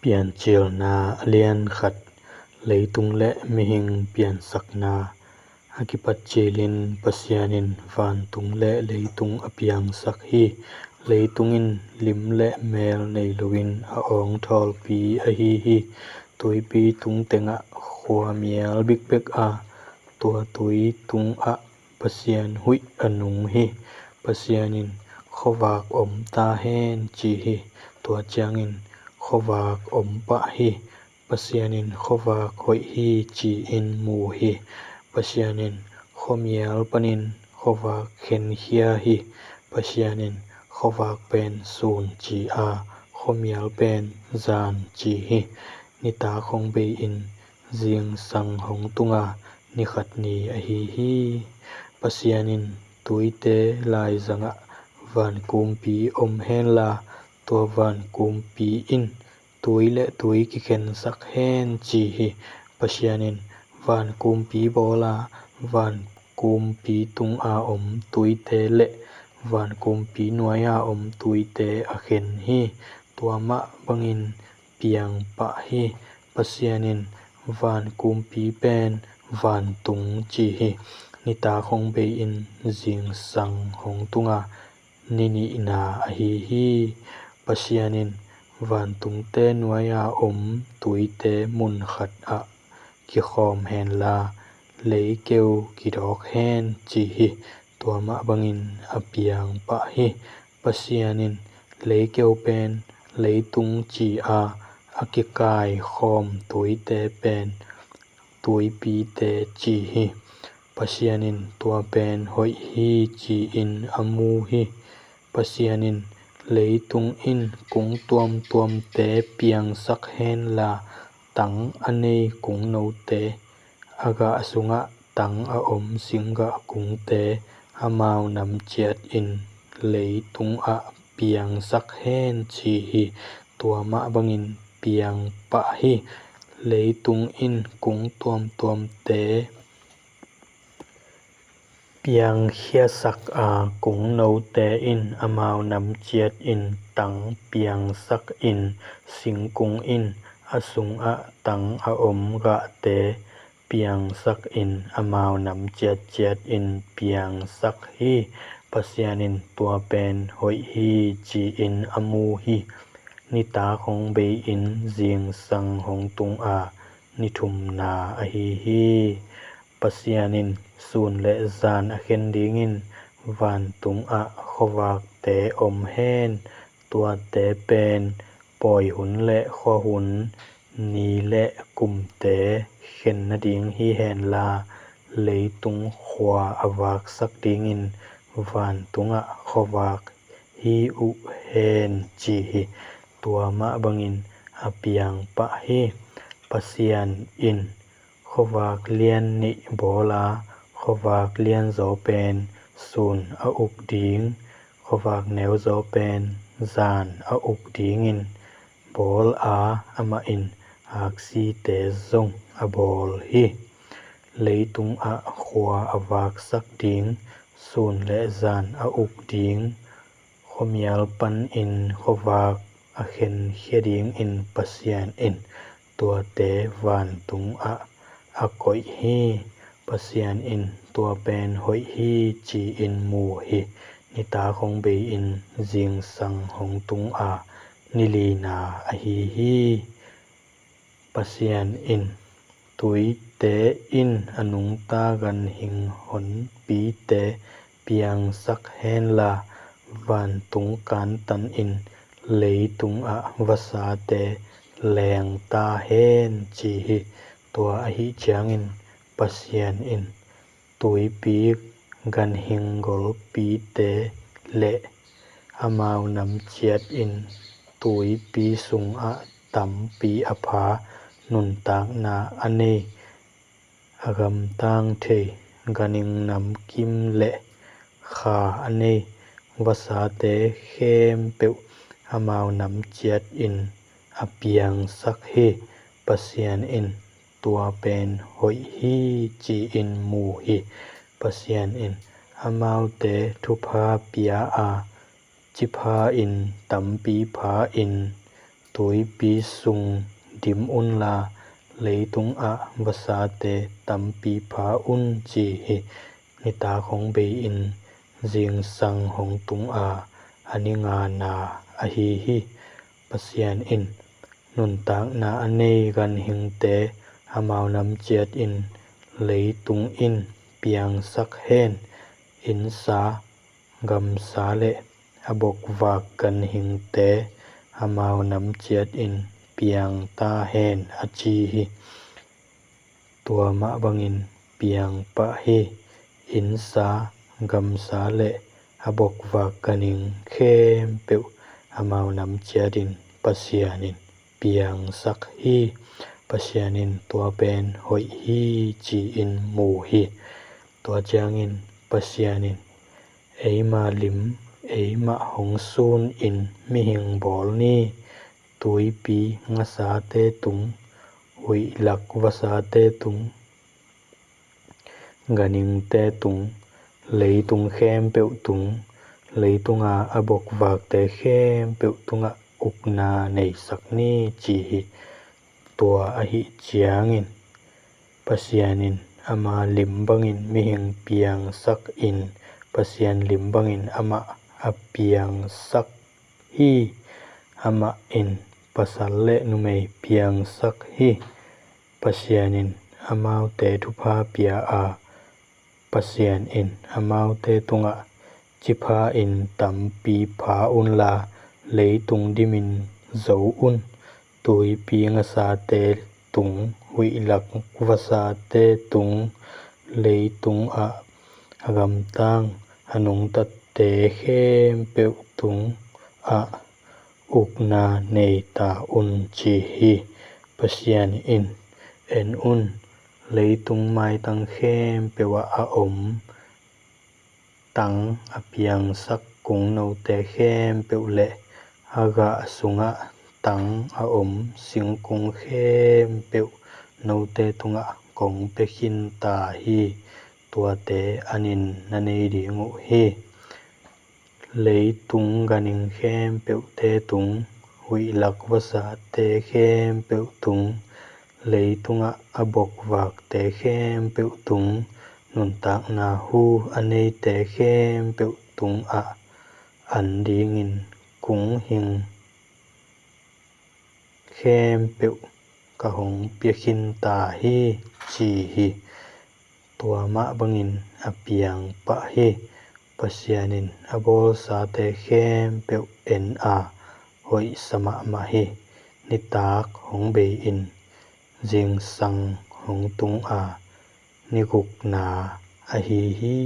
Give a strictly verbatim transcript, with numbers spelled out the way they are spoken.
Piancilna a lian khat. Leitung le mihing piansakna. A kipat cilin Pasian in vantung le leitung a piangsak hi. Leitung in lim le mel nei loin a awngthawlpi ahi hi. Tuipi tung tengah khua mial bikbek a, tua tui tungah Pasian huih a nung hi. Pasian in, "Khuavak om ta hen," ci hi. Tua ciangin khuavak om pah hi. Pasian in, "Khuavak hoih hi," ci-in mu hi. Pasian in, "Khuamial panin khuavak khenkhia hi." Pasian in, "Khuavak pen sun," ci a, "Khuamial pen zan," ci hi. Nitak hong bei-in zingsang hong tunga, ni khat ni ahi hi. Pasian in, "Tuite laizangah vankumpi om henla, tua vankumpi in tui le tui kikhensak hen," ci hi. Pasian in vankumpi bawl a, vankumpi tunga om tuite le vankumpi nuai-a om tuite a khen hi. Tua mah bangin piang pah hi. Pasian in vankumpi pen vantung ci hi. Nitak hong bei-in zingsang hong tunga, ni nihna ahi hi. Pasian in vantungte nuai-a om tuite mun khatah kikhawm henla, leikeu kidawk hen, ci hi. Tua mah bangin a piang pah hi. Pasian in leikeu pen leitung ci a, a kikaikhawm tuite pen tuipite ci hi. Pasian in tua pen hoih hi, ci-in a mu hi. Pasian in, "Leitung in kung tuamtuamte piangsak henla, tang a nei kungnote, a gah sungah tang a om singgah kungte, amau nam ciatin leitungah piangsak hen," ci hi. Tua mah bangin piang pah hi. Leitung in kung tuamtuamte piangkhiasak a, kungnote in amau nam ciatin tang piangsakin, singkung in a sungah tang a om gahte piangsakin, amau nam ciatciatin piangsak hi. Pasian in tua pen hoih hi, ci-in a mu hi. Nitak hong bei-in zingsang hong tunga, ni thumna ahi hi. Pasian in, "Sun le zan a khen dingin vantungah khuavakte om hen. Tuate pen pawi hun le khua hun, ni le kumte khen nading hi henla, leitung khua a vaksak dingin vantungah khuavak hi uh hen," ci hi. Tua mah bangin a piang pah hi. Pasian in khuavak lian nih bawl a, khuavak lianzaw pen sun a uk ding, khuavak neuzaw pen zan a uk dingin bawl a, amah in aksite zong a bawl hi. Leitungah khua a vaksak ding, sun le zan a uk ding, khuamial panin khuavak a khenkhia dingin Pasian in tuate vantungah a koih hi. Pasian in tua pen hoih hi, ci-in mu hi. Nitak hong bei-in zingsang hong tunga, ni lina ahi hi. Pasian in, "Tuite in a nungta ganhing honpite piangsak henla, vantung kantanin leitungah vasate leng ta hen," ci hi. Tua ahih ciangin Pasian in tuipi ganhing golpite le amau nam ciatin tuipi sungah tampi a pha, nuntakna a nei, a gamtang thei, ganhing namkim le kha a nei vasate khempeuh amau nam ciatin a piangsak hi. Pasian in tua pen hoih hi, ci-in mu hi. Pasian in amaute thupha pia a, cipha-in tampi pha-in Tuipi sung dim unla, leitungah vasate tampi pha un, ci hi. Nitak hong bei-in zingsang hong tung a, a ni ngana ahi hi. Pasian in nuntakna a nei ganhingte amau nam ciatin leitung in piangsak hen. Innsa, gamsa le a bokvak ganhingte amau nam ciatin piang ta hen, a ci hi. Tua mah bangin piang pah hi. Innsa, gamsa le a bokvak ganhing khempeuh amau nam ciatin Pasian in piangsak hi. Pasian in tua pen hoih hi, ci-in mu hi. Tua ciangin Pasian in, "Eima lim, eimah hong sunin mihing bawl ni. Tuipi ngasate tung, huihlak vasate tung, ganhingte tung, leitung khempeuh tung, leitunga a bokvakte khempeuh tungah ukna neisak ni," ci hi. Tua ahih ciangin Pasian in ama lim bangin mihing piangsakin, Pasian lim bangin amah a piangsak hi. Amah in pasal le numei piangsak hi. Pasian in amaute thupha pia a, Pasian in amaute tungah, "Ci pha-in tampi pha unla, leitung dimin zo un. Tuipi ngasate tung, huihlak vasate tung, leitungah a gamtang a nungtate khempeuh tungah ukna nei ta un," ci hi. Pasian in, "En un, leitung maitang khempeuh ah a om tang a piangsak kungnote khempeuh le a gah sungah tang a om singkung khempeuh note tungah kong pia khin ta hi. Tuate anin na nei ding uh hi. Leitung ganhing khempeuhte tung, huihlak vasate khempeuh tung, leitungah a bokvakte khempeuh tung, nuntakna hu a neite khempeuh tungah an dingin kung hing khempeuh ka hong pia khin ta hi," ci hi. Tua mah bangin a piang pah hi. Pasian in a bawlsate khempeuh en a, hoihsa mahmah hi. Nitak hong bei-in zingsang hong tung a, ni gukna ahi hi.